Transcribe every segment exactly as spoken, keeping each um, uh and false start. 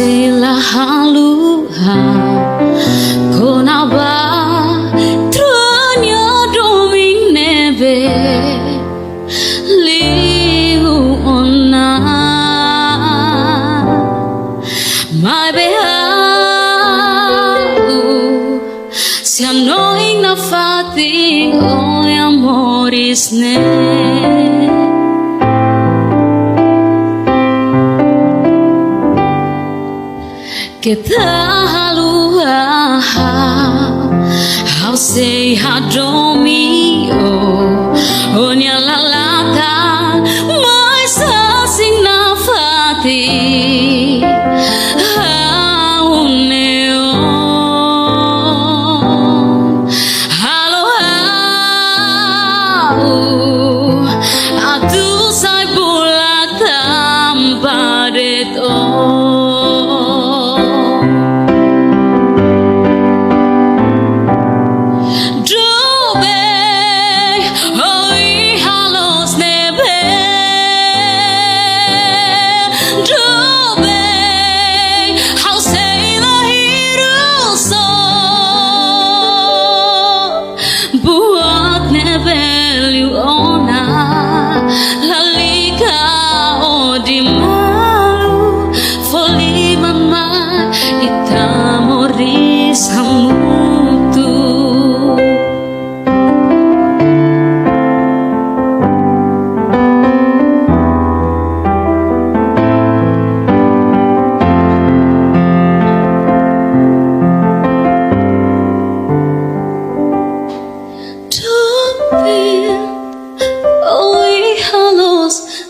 Sei la haluha kona-ba troño domin ne'ebé liu ona. Maibé ha'u sei hanoin nafatin ó-nia moris ne'e. Keta haluha, ha'u sei hadomi ó, ó-nia lalatan, mais hasin nafatin ha'u ne'e ó. Halo ha'u atu sai bulak tanba de'it ó. Doben, ohin halo ne'ebé. Doben, ha'u sei la hirus ó. Buat ne'ebé liu ona, lalika hodi malu, fó liman mai ita moris hamutuk. Doben, ohin halo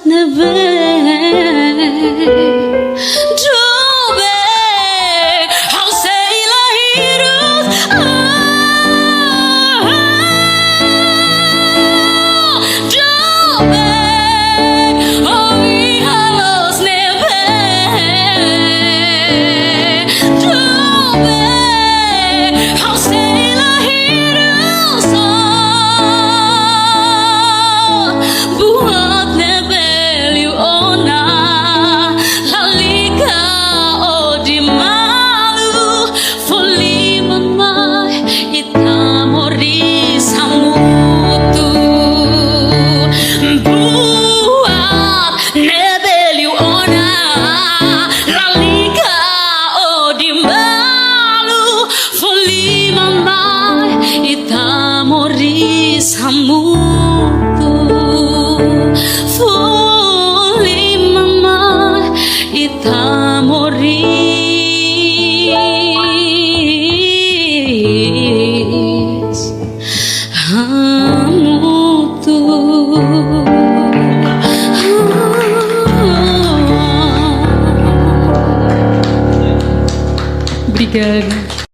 ne'ebé. Doben, ha'u sei la hirus ó. Doben, ohin halo ne'ebé. Doben, ha'u sei la hirus ó. Buat ne'ebé liu ona, lalika hodi malu, fó liman mai ita moris hamutuk. Buat ne'ebé liu ona, lalika hodi malu, fó liman mai ita moris hamutuk. Fó liman mai ita moris hamutuk. Obrigada.